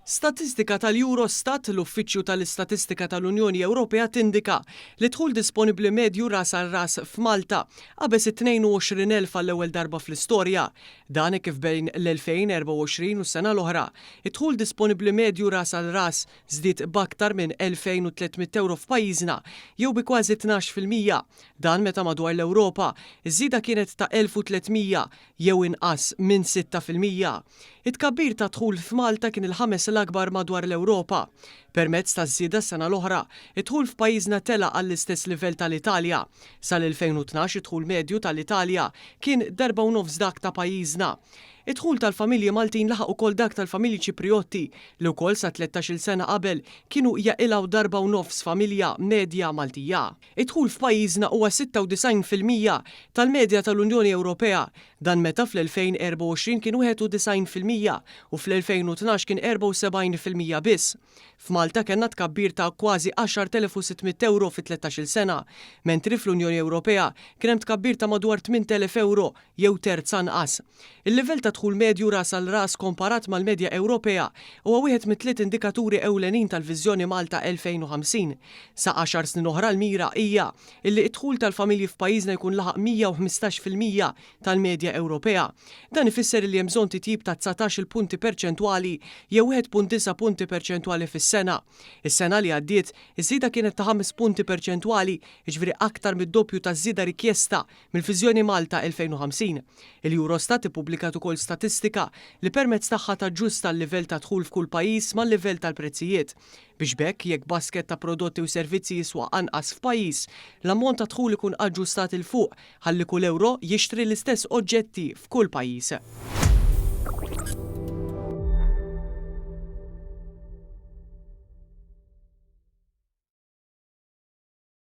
Statistika tal-Eurostat, l-Uffiċċju tal-Istatistika tal-Unjoni Ewropea tindika li d-dħul disponibbli medju ras għal ras f'Malta qabeż it-22,000 għall-ewwel darba fl-istorja. Dan hekk kif bejn l-2024 u s-sena l-oħra, id-dħul disponibbli medju ras għal ras żdied b'aktar minn 2,300 ewro f'pajjiżna, jew bi kważi 12%. Dan meta madwar l-Ewropa, iż-żieda kienet ta' 1,300 jew inqas minn 6%. It-tkabbir tad-dħul f'Malta kien il-ħames l-akbar madwar l-Ewropa. Permezz taż-żieda s-sena l-oħra, id-dħul f'pajjiżna tela' għall-istess livell tal-Italja. Sal-2012 id-dħul medju tal-Italja kien darba u nofs dak ta' pajjiżna. Id-dħul tal-familji Maltin laħaq ukoll dak tal-familji Ċiprijotti li wkoll sa tlettax-il sena qabel kienu jaqilgħu darba u nofs familja medja Maltija. Id-dħul f'pajjiżna huwa 96% tal-medja tal-Unjoni Ewropea, dan meta fl-2024 kien 91% u fl-2012 kien 74% biss. F'Malta kellna tkabbir ta' kważi 10,600 ewro fi tlettax-il sena, mentri fl-Unjoni Ewropea kien hemm tkabbir ta' madwar 8,000 ewro jew terz anqas. Il-livell ta' dħul medju ras għal ras komparat mal-medja Ewropea huwa wieħed mit-tliet indikaturi ewlenin tal-Viżjoni Malta 2050. Sa għaxar snin oħra l-mira hija illi d-dħul tal-familji f'pajjiżna jkun laħaq 115% tal-medja Ewropea. Dan ifisser illi hemm bżonn titjib ta' 19-il punti perċentwali jew 1.9 punti perċentwali fis-sena. Is-sena li għaddiet, iż-żieda kienet ta' ħames punti perċentwali, jiġifieri aktar mid-doppju taż-żieda rikjesta Mill-Viżjoni Malta 2050, il-Eurostat ippubblikat ukoll statistika li permezz tagħha taġġusta l-livell ta' dħul f'kull pajjiż mal-livell tal-prezzijiet, biex b'hekk jekk basket ta' prodotti u servizzi jiswa anqas f'pajjiż, l-ammont ta' dħul ikun aġġustat 'il fuq ħalli kull ewro jixtri l-istess oġġetti f'kull pajjiż.